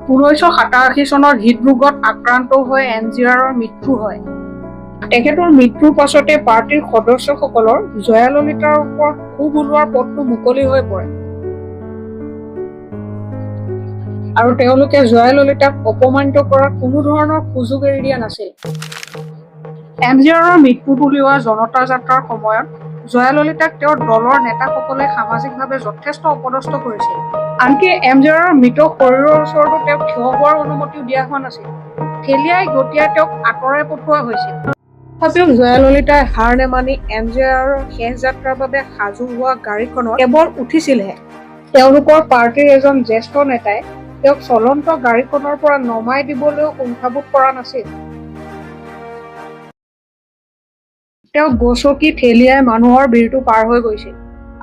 1987 চনত হৃদৰোগত আক্ৰান্ত হৈ এম জি আৰৰ মৃত্যু হয়। তেখেতৰ মৃত্যুৰ পাছতে পাৰ্টীৰ সদস্যসকলৰ জয়াললিতাৰ ওপৰত ক্ষোভ ওলোৱাৰ পথটো মুকলি হৈ পৰে আৰু তেওঁলোকে জয়াললিতাক অপমানিত কৰাৰ কোনো ধৰণৰ সুযোগ এৰি দিয়া নাছিল। এম জি আৰৰ মৃত্যুত উলিওৱা জনতা যাত্ৰাৰ সময়ত জয়াললিতাক তেওঁৰ দলৰ নেতাসকলে সামাজিকভাৱে যথেষ্ট অপদস্থ কৰিছিল। আনকি এম জি আৰৰ মৃত শৰীৰৰ ওচৰতো তেওঁক থিয় হোৱাৰ অনুমতিও দিয়া হোৱা নাছিল। ঠেলিয়াই গতিয়াই তেওঁক আঁতৰাই পঠোৱা হৈছিল। তথাপিও জয়াললিতাই হাৰ নেমানি এম জি আৰৰ শেষ যাত্ৰাৰ বাবে সাজু হোৱা গাড়ীখনত কেৱল উঠিছিলহে, তেওঁলোকৰ পাৰ্টীৰ এজন জ্যেষ্ঠ নেতাই তেওঁক চলন্ত গাড়ীখনৰ পৰা নমাই দিবলৈও কুণ্ঠাবোধ কৰা নাছিল। তেওঁক গচকি ঠেলিয়াই মানুহৰ ভিৰটো পাৰ হৈ গৈছিল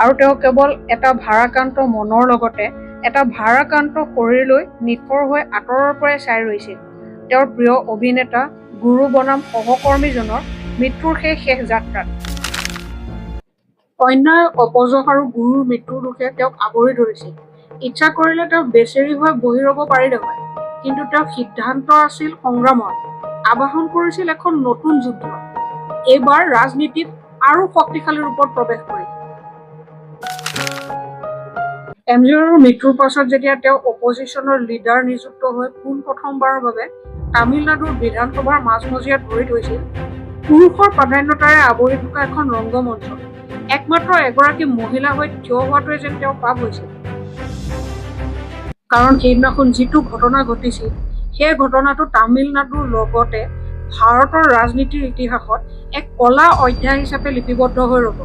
আৰু তেওঁ কেৱল এটা ভাৰাক্ৰান্ত মনৰ লগতে এটা ভাৰাক্ৰান্ত শৰীৰ লৈ নিথৰ হৈ আঁতৰৰ পৰাই চাই ৰৈছিল তেওঁৰ প্ৰিয় অভিনেতা, গুৰু বনাম সহকৰ্মীজনৰ মৃত্যুৰ সেই শেষ যাত্ৰাত। অন্যায়, অপযশ আৰু গুৰুৰ মৃত্যুৰ দুখে তেওঁক আৱৰি ধৰিছিল। ইচ্ছা কৰিলে তেওঁ বেচেৰী হৈ বহি ৰ'ব পাৰিলে হয়, কিন্তু তেওঁৰ সিদ্ধান্ত আছিল সংগ্ৰামৰ, আবাহন কৰিছিল এখন নতুন যুদ্ধ। এইবাৰ ৰাজনীতিত আৰু শক্তিশালী ৰূপত প্ৰৱেশ কৰি। এম জি আৰৰ মৃত্যুৰ পাছত যেতিয়া তেওঁ অপজিশ্যনৰ লিডাৰ নিযুক্ত হৈ পোনপ্ৰথমবাৰৰ বাবে তামিলনাডুৰ বিধানসভাৰ মাজমজিয়াত ভৰি থৈছিল, পুৰুষৰ প্ৰাধান্যতাৰে আৱৰি থকা এখন ৰংগমঞ্চ একমাত্ৰ এগৰাকী মহিলা হৈ থিয় হোৱাটোৱে যেন তেওঁৰ পাপ হৈছিল। কাৰণ সেইদিনাখন যিটো ঘটনা ঘটিছিল, সেই ঘটনাটো তামিলনাডুৰ লগতে ভাৰতৰ ৰাজনীতিৰ ইতিহাসত এক ক'লা অধ্যায় হিচাপে লিপিবদ্ধ হৈ ৰ'ব।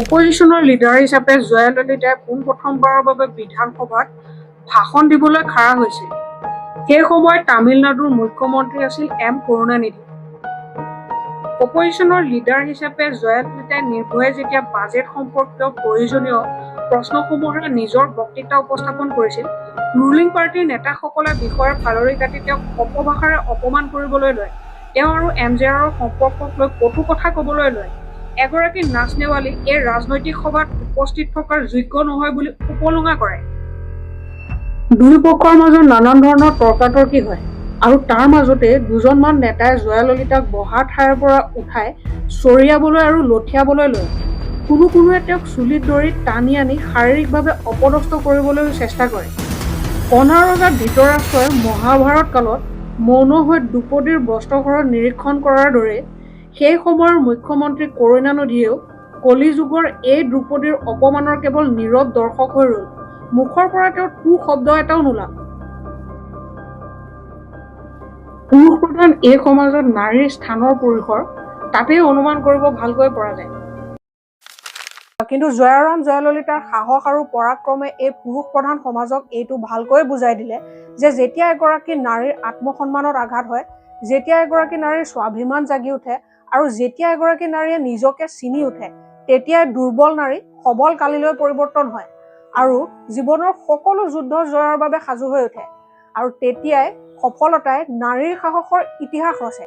অপজিশ্যনৰ লিডাৰ হিচাপে জয়াললিতাই পোনপ্ৰথমবাৰৰ বাবে বিধানসভাত ভাষণ দিবলৈ খাৰা হৈছিল। সেই সময়ত তামিলনাডুৰ মুখ্যমন্ত্ৰী আছিল এম কৰুণানিধি। অপজিশ্যনৰ লিডাৰ হিচাপে জয়াললিতাই নিৰ্ভয়ে যেতিয়া বাজেট সম্পৰ্কীয় প্ৰয়োজনীয় প্ৰশ্নসমূহেৰে নিজৰ বক্তৃতা উপস্থাপন কৰিছিল, ৰুলিং পাৰ্টীৰ নেতাসকলে বিষয়ৰ ফালৰি কাটি তেওঁক অপভাষাৰে অপমান কৰিবলৈ লয়। তেওঁ আৰু এম জি আৰৰ সম্পৰ্কক লৈ কটু কথা ক'বলৈ লয়। এগৰাকী নাচনেৱালী এই ৰাজনৈতিক সভাত উপস্থিত থকাৰ যোগ্য নহয় বুলি উপলুঙা কৰে। দুয়ো পক্ষৰ মাজত নানান ধৰণৰ তৰ্কাতৰ্কি হয় আৰু তাৰ মাজতে দুজনমান নেতাই জয়াললিতাক বহা ঠাইৰ পৰা উঠাই চৰিয়াবলৈ আৰু লঠিয়াবলৈ লয়। কোনো কোনোৱে তেওঁক চুলিত ধৰি টানি আনি শাৰীৰিকভাৱে অপদস্থ কৰিবলৈও চেষ্টা কৰে। কণা ৰজা ধৃতৰাষ্ট্ৰই মহাভাৰত কালত মৌন হৈ দ্ৰৌপদীৰ বস্ত্ৰহৰণ নিৰীক্ষণ কৰাৰ দৰে সেই সময়ৰ মুখ্যমন্ত্ৰী কৰুণানিধিয়েও কলিযুগৰ এই দ্ৰৌপদীৰ অপমানৰ কেৱল নীৰৱ দৰ্শক হৈ ৰ'ল। মুখৰ পৰা তেওঁৰ টু শব্দ এটাও নোলাল। পুৰুষপ্ৰধান এই সমাজত নাৰীৰ স্থানৰ পৰিসৰ তাতেই অনুমান কৰিব ভালকৈ পৰা যায়। কিন্তু জয়াৰাম জয়াললিতাৰ সাহস আৰু পৰাক্ৰমে এই পুৰুষপ্ৰধান সমাজক এইটো ভালকৈ বুজাই দিলে যে যেতিয়া এগৰাকী নাৰীৰ আত্মসন্মানত আঘাত হয়, যেতিয়া এগৰাকী নাৰীৰ স্বাভিমান জাগি উঠে আৰু যেতিয়া এগৰাকী নাৰীয়ে নিজকে চিনি উঠে, তেতিয়াই দুৰ্বল নাৰী সবল কালিলৈ পৰিৱৰ্তন হয় আৰু জীৱনৰ সকলো যুদ্ধ জয়ৰ বাবে সাজু হৈ উঠে আৰু তেতিয়াই সফলতাই নাৰীৰ সাহসৰ ইতিহাস ৰচে।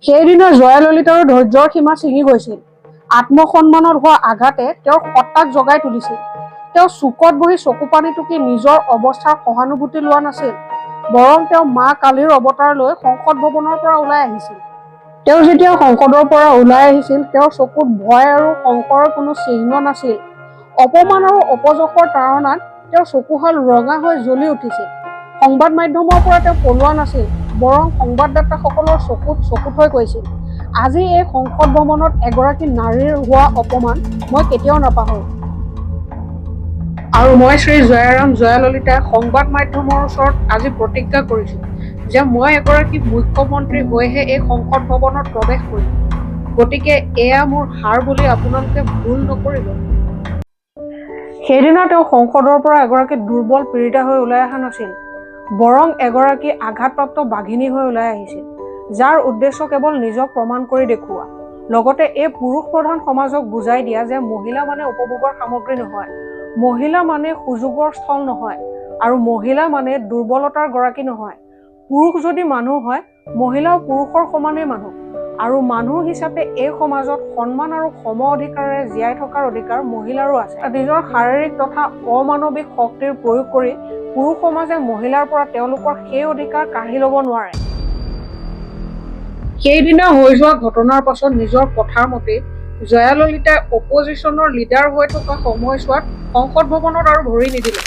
সেইদিনা জয়াললিতাৰো ধৈৰ্যৰ সীমা ছিঙি গৈছিল। আত্মসন্মানত হোৱা আঘাতে তেওঁৰ সত্তাক জগাই তুলিছিল। তেওঁ চুকত বহি চকুপানী টুকি নিজৰ অৱস্থাৰ সহানুভূতি লোৱা নাছিল, বৰং তেওঁ মা কালীৰ অৱতাৰ লৈ সংসদ ভৱনৰ পৰা ওলাই আহিছিল। তেওঁ যেতিয়া সংসদৰ পৰা ওলাই আহিছিল, তেওঁৰ চকুত ভয় আৰু সংশয়ৰ কোনো চিহ্ন নাছিল। অপমান আৰু অপযশৰ তাড়নাত তেওঁৰ চকুহাল ৰঙা হৈ জ্বলি উঠিছিল। সংবাদ মাধ্যমৰ পৰা তেওঁ পলোৱা নাছিল, বৰং সংবাদদাতাসকলৰ চকুত চকু থৈ কৈছিল, আজি এই সংসদ ভৱনত এগৰাকী নাৰীৰ হোৱা অপমান মই কেতিয়াও নাপাহৰোঁ। আৰু মই শ্ৰী জয়াৰাম জয়াললিতাই সংবাদ মাধ্যমৰ ওচৰত আজি প্ৰতিজ্ঞা কৰিছোঁ যে মই এগৰাকী মুখ্যমন্ত্ৰী হৈহে এই সংসদ ভৱনত প্ৰৱেশ কৰিম। গতিকে এয়া মোৰ হাৰ বুলি আপোনালোকে ভুল নকৰিব। সেইদিনা তেওঁ সংসদৰ পৰা এগৰাকী দুৰ্বল পীড়িতা হৈ ওলাই অহা নাছিল, বৰং এগৰাকী আঘাতপ্ৰাপ্ত বাঘিনী হৈ ওলাই আহিছিল, যাৰ উদ্দেশ্য কেৱল নিজক প্ৰমাণ কৰি দেখুওৱা, লগতে এই পুৰুষ প্ৰধান সমাজক বুজাই দিয়া যে মহিলা মানে উপভোগৰ সামগ্ৰী নহয়, মহিলা মানে সুযোগৰ স্থল নহয় আৰু মহিলা মানে দুৰ্বলতাৰ গৰাকী নহয়। পুৰুষ যদি মানুহ হয়, মহিলাও পুৰুষৰ সমানেই মানুহ আৰু মানুহ হিচাপে এই সমাজত সন্মান আৰু সম অধিকাৰেৰে জীয়াই থকাৰ অধিকাৰ মহিলাৰো আছে। নিজৰ শাৰীৰিক তথা অমানৱিক শক্তিৰ প্ৰয়োগ কৰি পুৰুষ সমাজে মহিলাৰ পৰা তেওঁলোকৰ সেই অধিকাৰ কাঢ়ি ল'ব নোৱাৰে। সেইদিনা হৈ যোৱা ঘটনাৰ পাছত নিজৰ কথাৰ মতেই জয়াললিতাই অপজিশ্যনৰ লিডাৰ হৈ থকা সময়ছোৱাত সংসদ ভৱনত আৰু ভৰি নিদিলে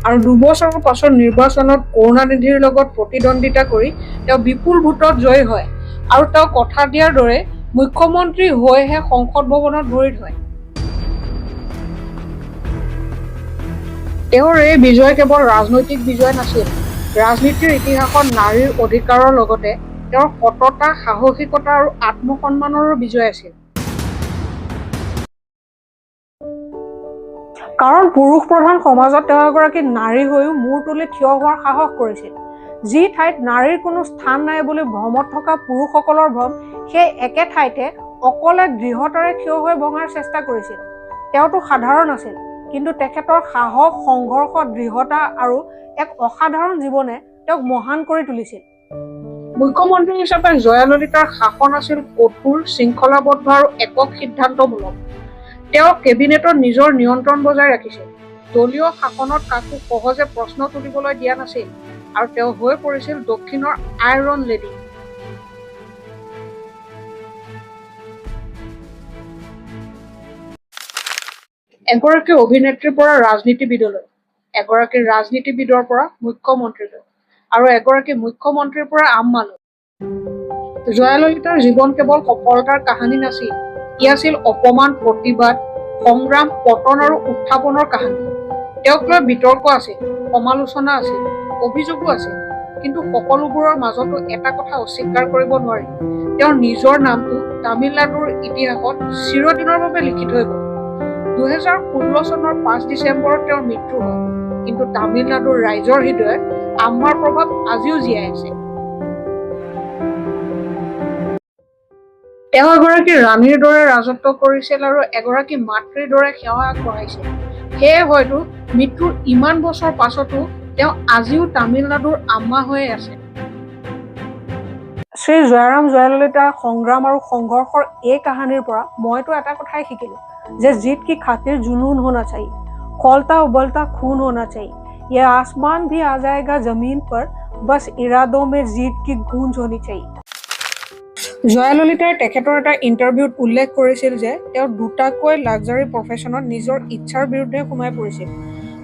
আৰু 2 বছৰৰ পাছত নিৰ্বাচনত কৰুণানিধিৰ লগত প্ৰতিদ্বন্দ্বিতা কৰি তেওঁ বিপুল ভোটত জয়ী হয় আৰু তেওঁ কথা দিয়াৰ দৰে মুখ্যমন্ত্ৰী হৈহে সংসদ ভৱনত ভৰি থয়। তেওঁৰ এই বিজয় কেৱল ৰাজনৈতিক বিজয় নাছিল, ৰাজনীতিৰ ইতিহাসত নাৰীৰ অধিকাৰৰ লগতে তেওঁৰ সততা, সাহসিকতা আৰু আত্মসন্মানৰো বিজয় আছিল। কাৰণ পুৰুষ প্ৰধান সমাজত তেওঁ এগৰাকী নাৰী হৈও মূৰ তুলি থিয় হোৱাৰ সাহস কৰিছিল। যি ঠাইত নাৰীৰ কোনো স্থান নাই বুলি ভ্ৰমত থকা পুৰুষসকলৰ ভ্ৰম সেই একে ঠাইতে অকলে দৃঢ়তাৰে থিয় হৈ ভঙাৰ চেষ্টা কৰিছিল। তেওঁতো সাধাৰণ আছিল, কিন্তু তেখেতৰ সাহস, সংঘৰ্ষ, দৃঢ়তা আৰু এক অসাধাৰণ জীৱনে তেওঁক মহান কৰি তুলিছিল। মুখ্যমন্ত্ৰী হিচাপে জয়াললিতাৰ শাসন আছিল কঠোৰ, শৃংখলাবদ্ধ আৰু একক সিদ্ধান্তমূলক। তেওঁ কেবিনেটত নিজৰ নিয়ন্ত্ৰণ বজাই ৰাখিছিল, দলীয় শাসনত কাকো সহজে প্ৰশ্ন তুলিবলৈ দিয়া নাছিল আৰু তেওঁ হৈ পৰিছিল দক্ষিণৰ আইৰণ লেডী। এগৰাকী অভিনেত্ৰীৰ পৰা ৰাজনীতিবিদলৈ, এগৰাকী ৰাজনীতিবিদৰ পৰা মুখ্যমন্ত্ৰীলৈ আৰু এগৰাকী মুখ্যমন্ত্ৰীৰ পৰা আম্মালৈ, জয়াললিতাৰ জীৱন কেৱল সফলতাৰ কাহিনী নাছিল, ই আছিল অপমান, প্ৰতিবাদ, সংগ্ৰাম, পতন আৰু উত্থাপনৰ কাহিনী। তেওঁক লৈ বিতৰ্ক আছিল, সমালোচনা আছিল, অভিযোগো আছিল, কিন্তু সকলোবোৰৰ মাজতো এটা কথা অস্বীকাৰ কৰিব নোৱাৰি, তেওঁৰ নিজৰ নামটো তামিলনাডুৰ ইতিহাসত চিৰদিনৰ বাবে লিখি থৈ গ'ল। 2016 চনৰ 5 ডিচেম্বৰত তেওঁৰ মৃত্যু হয়, কিন্তু তামিলনাডুৰ ৰাইজৰ হৃদয়ত আম্মাৰ প্ৰভাৱ আজিও জীয়াই আছে। তেওঁ এগৰাকী ৰাণীৰ দৰে ৰাজত্ব কৰিছিল আৰু এগৰাকী মাতৃৰ দৰে সেৱা আগবঢ়াইছিল। সেয়ে হয়তো মৃত্যুৰ ইমান বছৰ পাছতো তেওঁ আজিও তামিলনাডুৰ আম্মা হৈয়ে আছে। শ্ৰী জয়ৰাম জয়ললিতাৰ সংগ্ৰাম আৰু সংঘৰ্ষৰ এই কাহানীৰ পৰা মইতো এটা কথাই শিকিলো যে जीत की खातिर जुनून होना चाहिए, खौलता उबलता खून होना चाहिए। ये आसमान भी आ जाएगा जमीन पर, बस इरादों में जीत की गूंज होनी चाहिए। জয়াললিতাই তেখেতৰ এটা ইণ্টাৰভিউত উল্লেখ কৰিছিল যে তেওঁ দুটাকৈ লাক্সাৰী প্ৰফেশ্যনত নিজৰ ইচ্ছাৰ বিৰুদ্ধে সোমাই পৰিছিল।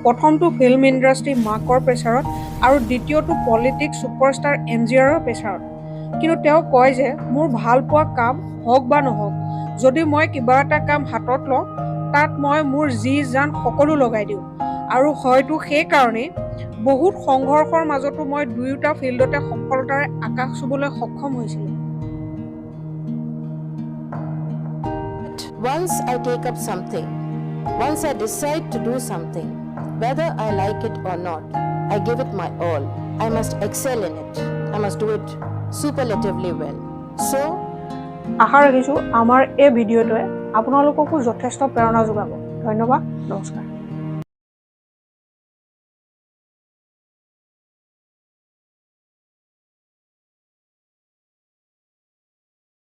প্ৰথমটো ফিল্ম ইণ্ডাষ্ট্ৰী, মাকৰ প্ৰেছাৰত আৰু দ্বিতীয়টো পলিটিক্স, ছুপাৰষ্টাৰ এম জি আৰৰ প্ৰেছাৰত। কিন্তু তেওঁ কয় যে মোৰ ভাল পোৱা কাম হওক বা নহওক, যদি মই কিবা এটা কাম হাতত লওঁ, তাত মই মোৰ জী জান সকলো লগাই দিওঁ আৰু হয়তো সেইকাৰণেই বহুত সংঘৰ্ষৰ মাজতো মই দুয়োটা ফিল্ডতে সফলতাৰে আকাশ চুবলৈ সক্ষম হৈছিলোঁ। Once I take up something, once I decide to do something, whether I like it or not, I give it my all. I must excel in it. I must do it superlatively well. So, আশা ৰাখিছোঁ আমাৰ এই ভিডিঅ'টোৱে আপোনালোককো যথেষ্ট প্ৰেৰণা যোগাব। ধন্যবাদ, নমস্কাৰ।